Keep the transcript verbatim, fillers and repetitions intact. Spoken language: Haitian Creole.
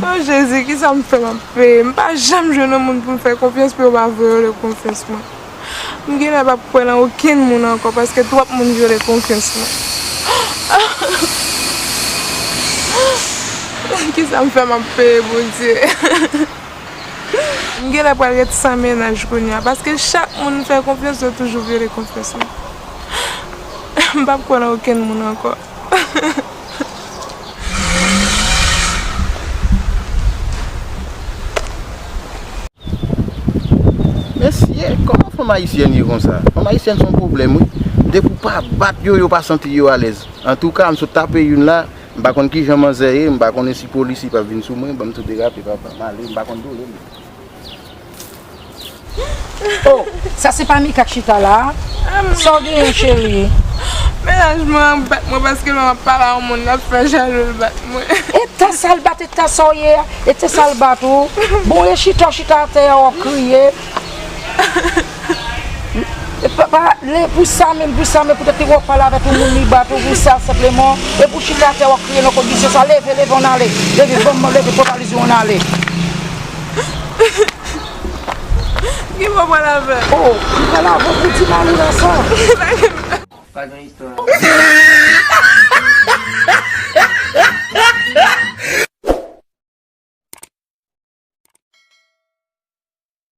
Oh Jezi, kisa m fè m ap peye? M pa janm jwenn yon moun pou m fè konfyans pou yo pa vyole konfyans mwen. M genlè p ap kwè nan okenn moun ankò paske twòp moun vyole konfyans mwen. Kisa m fè m ap peye, Bondye? M genlè pral ret san mennaj kounye a, paske chak moun m fè konfyans, yo toujou vyole konfyans mwen. M p ap kwè nan okenn moun ankò. Mesye, kòman fanm ayisyèn ye konsa? Fanm ayisyèn se yon pwoblèm, wi. Depi w pa bat yo, yo pa santi yo alèz. Antouka, m sot tape youn la, m pa konn kijan manzè ye, m pa konnen si polis li p ap vin sou mwen, ban m tou derape, papa, m ale, m pa konn doule m. Oh, sa se pa Mika k chita la? Sa w genyen, cheri? Mennaj mwen an bat mwen paske lè m ap pale a yon moun, l ap fè jalou, l bat mwen. E tan sa l bat, e tan sa w ye a, e tan sa l bat ou? Bon, e chita w chita atè a, w ap kriye. E pa, pa, le, pou sa menm, pou sa menm, poutèt li wè w pale avèk yon moun, li bat ou, pou sa senpleman, e pou chita atè, w ap kriye nan kondisyon sa, leve, leve, ann ale, leve, ban m, leve, pran valiz ou, ann ale. Ki bò pral avè? Oh, li pral avè w pou di mari w la sa. Pa gen istwa.